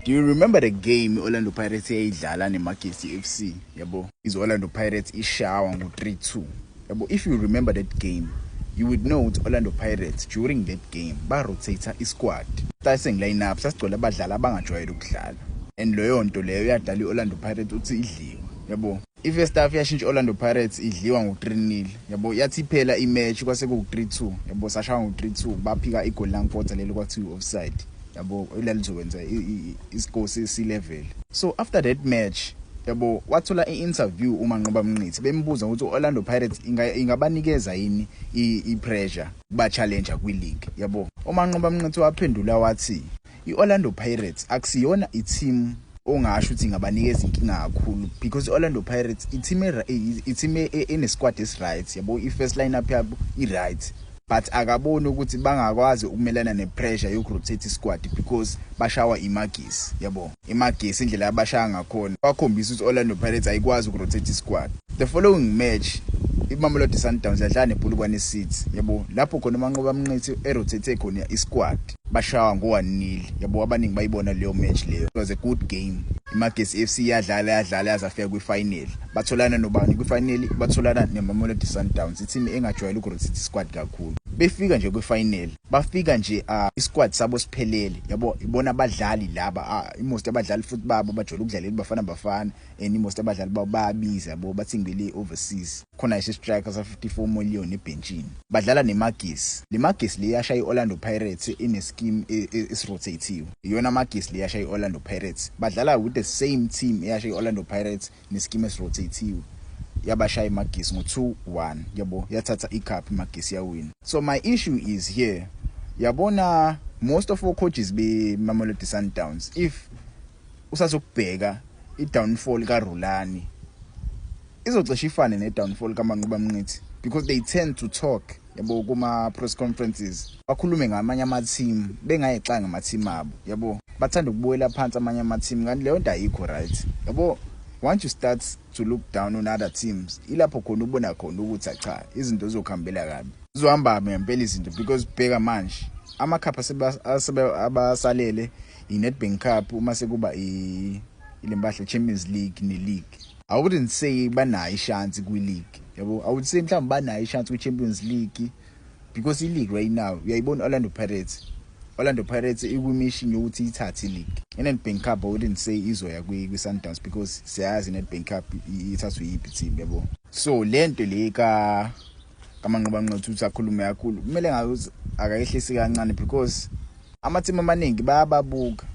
Do you remember the game Orlando Pirates eyidlala neMagesi FC, yabo? Is Orlando Pirates ishawa ngo-3-2, yabo? If you remember that game, you would know ukuthi Orlando Pirates during that game ba-rotate isquad. Starting lineup sasigcwele abadlali abangajwayele ukudlala, and leyo nto leyo yadala i-Orlando Pirates ukuthi idliwe, yabo. I-first half yashintsha, Orlando Pirates idliwa ngo-3-0, yabo. Yathi phela i-match kwase ku-3-2, yabo, sashaya ngo-3-2, baphika igoli lankotha lelo kwathiwa offside, yabo, elalizokwenza iscore sesi-level. So after that match, yabo, wathola i-interview uManqoba Mnqithi, bembuza ukuthi Orlando Pirates ingabanikeza yini i-pressure ba challenge kwi-league, yabo. UManqoba Mnqithi waphendula wathi i-Orlando Pirates akusiyona i-team ongasho ukuthi ingabanikeza inkinga kakhulu, because i-Orlando Pirates i-team ene-squad esi-right, yabo, i-first lineup yabo i-right, but akaboni ukuthi bangakwazi ukumelana ne-pressure yokurotate isquad because bashawa iMagesi, yabo. IMagesi indlela abashaya ngakhona bakhombisa ukuthi Orlando Pirates ayikwazi ukurotate isquad. The following match, iMamelodi Sundowns yadlala nePolokwane City, yabo, lapho khona uManqoba Mnqithi erotate khona isquad, bashawa ngo-1-0, yabo. Abaningi bayibona leyo match leyo. It was a good game. IMagesi FC yadlala, yadlala, yazafika kwi-final. Batholana nobani kwi-final? Batholana neMamelodi Sundowns, i-team engajwayele ukurotate isquad kakhulu. Befika nje kwi-final, bafika nje isquad sabo siphelele, yabo, ibona abadlali laba, imost abadlali futhi babo bajwayele ukudlalela Bafana Bafana, and imost abadlali babo bayabiza, yabo, bathengele overseas. Khona nje striker sa 54 million ebenchini. Badlala neMagesi. Le Magesi le yashaya iOrlando Pirates ine scheme esirotatiwe. Iyona Magesi le yashaya iOrlando Pirates. Badlala with the same team eyashaya iOrlando Pirates nescheme esirotatiwe, yabashaya iMagesi ngo-2-1, yabo, yathatha icup iMagesi, yawina. So my issue is here, yabona, most of our coaches be Mamelodi Sundowns, if usazokubheka i-downfall kaRulani izocishe ifane ne-downfall kaManqoba Mnqithi, because they tend to talk, yabo, kuma press conferences bakhulume ngamanye ama-team bengayixanga ama-team abo, yabo. Bathanda ukubuyela phansi amanye ama-team, kanti leyo nto ayikho right, yabo. Once you start to look down on other teams, ilapho khona ubona khona ukuthi cha, izinto zizokuhambela kabi, zizohamba ngempela izinto, because bheka manje amakhapha abasalele i-Nedbank Cup, uma sekuba ilempahla Champions League ne-league. I wouldn't say banayo ishance kwi-league, yabo. I would say mhlawumbe banayo ishance kwi-Champions League, because i-league right now uyayibona Orlando Pirates, Orlando Pirates ikwi-mission yokuthi ithathe i-league. I-Nedbank Cup, I wouldn't say izoya kwi-Sundowns, because siyazi i-Nedbank Cup ithathwe yiphi team, yabo. So lento le ka kaManqoba Mnqithi ukuthi akhulume kakhulu, kumele ngabe akayehlisi kancane, because ama-team amaningi bayababuka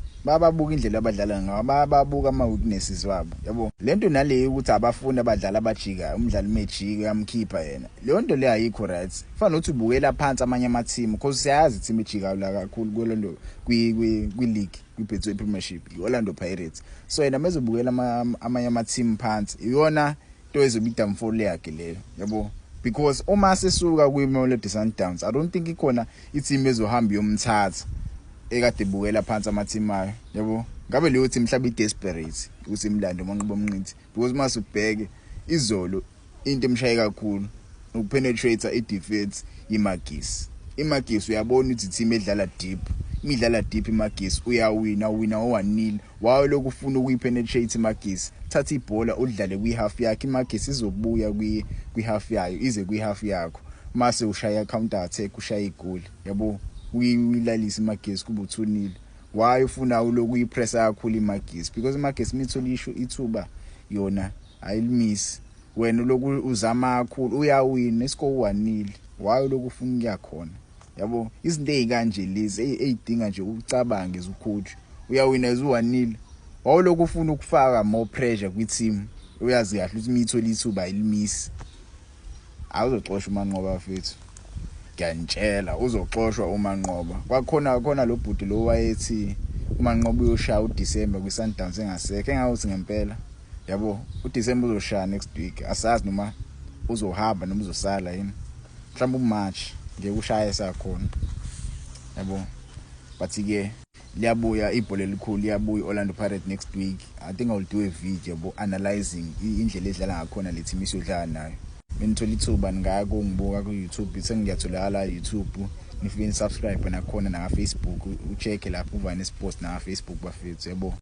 indlela abadlala ngayo, bayababuka ama-weaknesses wabo, yabo. Lento naleyo ukuthi abafuni abadlali abajikayo, umdlali mejika uyamkhipha yena, leyo nto leyo ayikho right. Kufana nokuthi ubukela phansi amanye ama-team, because siyazi i-team ejikayo la kakhulu kwelento kwi-league, kwi-Betway Premiership, i-Orlando Pirates. So yena mezobukela amanye ama-team phansi, iyona into ezobe i-downfall yakhe leyo, yabo, because uma sesuka kwi-Mamelodi Sundowns, I don't think ikhona i-team ezohamba iyomthatha ekade ibukela phansi ama-team ayo, yabo. Ngabe leyo team mhlawumbe i-desperate ukuthi imlando uManqoba Mnqithi, because mase ubheke izolo into emshaye kakhulu ukupenetrate i-defense iMagesi. IMagesi uyabona ukuthi team edlala deep, imidlala deep iMagesi, uyawina, wina o-1-0. Wayo lokhu ufuna ukuyipenetrate iMagesi, thatha ibhola udlale kwi-half yakhe, iMagesi izobuya kwi-half yayo, ize kwi-half yakho, mase ushaya counter attack, ushaya igoli, yabo, uyilalisa iMagesi kube u-2-0. Why ufuna uloku uyipressa kakhulu iMagesi? Because iMagesi mithola isho ithuba yona ayilimisi. Wena uloku uzama kakhulu, uyawina iscore 1-0, why uloku ufuna ukuya khona, yabo? Izinto ezikanje lezi eyidinga nje ucabange as ucoach. Uyawina as u-1-0, wawulokhu ufuna ukufaka more pressure kwi-team, uyazi kahle ukuthi miyithola ithuba ayilimisi. Awuzoxoshwa uManqoba, bafethu, ngiyanitshela, uzoxoshwa uManqoba. Kwakhona khona lo bhuti lo wayethi uManqoba uyoshaya uDecember kwi-Sundowns engasekho, engawuthi ngempela, yabo, uDecember uzoshaya next week. Asazi noma uzohamba noma uzosala yini, mhlawumbe uMarch ngeke ushaye sakhona, yabo. But ke liyabuya ibhola elikhulu, liyabuya Orlando Pirates next week. I think I will do a video, yabo, analyzing indlela edlala ngakhona le team isiyodlala nayo. Menithola ithuba ningaya kungibuka ku YouTube, sengiyatholakala YouTube. Nifike ni-subscribe nakhona naka-Facebook, ucheck lapho uVane Sports naka-Facebook, bafethu, yabo.